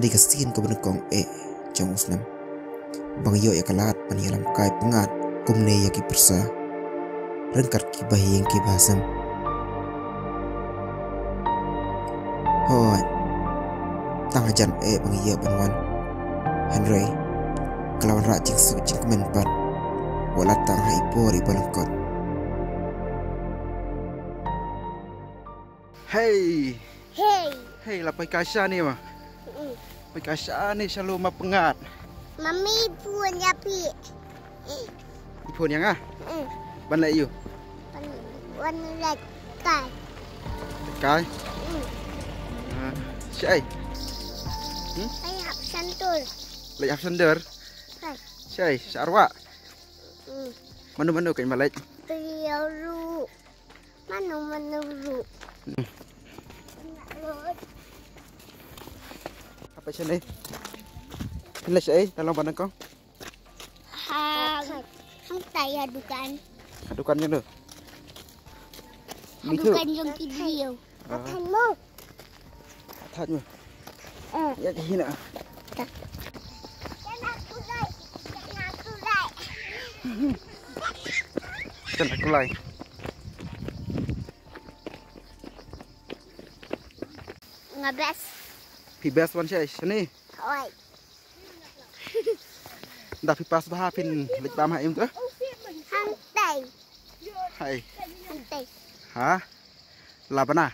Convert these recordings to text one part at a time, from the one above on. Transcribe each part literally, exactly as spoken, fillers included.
Dei ka sien kaba nyngkong eh jong u snem ba nga ïoh ïa ka lad ban ïalam kai pyngngad kumne ïa ki pyrsa ryngkat ki bahaïing ki bahasem. Hooid, tang hajan eh ba nga ïoh ban wan, hynrei ka la wanrah jingsuk jingkmen pat. Wat la tang ha i por iba lyngkot. Hei. Hei. Hei, la poi kai shane ma? Mm. Poi kai shane sha lum ma pyngngad. Mummy phone ïa phi. I phone ïa nga? Mm. Ban leh ïa u? Ban, ban leh kai. Kai? Mm. Ah, shaei? Hmm? Leh hap sandal. Leh hap sandal? Kai. Shaei, sha arwah? Mm. Mano mano kan ma leh? Beliau lu. Mano mano lu. Hmm. Apa sini? Ini sih, eh, dalam pandang kau. Ha, hangtai ha dukan. Ha dukan jong no? Ha dukan jong ki briew. Ah. Atan mo. Atan mo. Eh. Ya, di sini. Kan aku lai. Nga best. Phi best wan shai shane. Oi. Da phi pass bha phin leit bam ha im tu. Hangtai. Hai. Hangtai. Ha? Labana.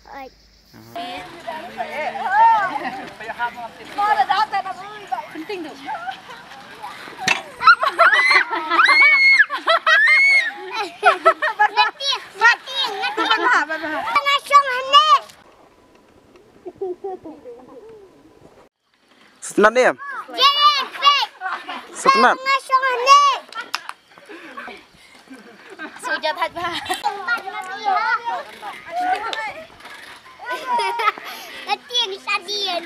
Oi. Penting tu. Ngati, ngati, ngati. Baba, baba. Nga shong hane. Sutnat ne em? Sutnat. Sujat hat ba. Kati ni sadian.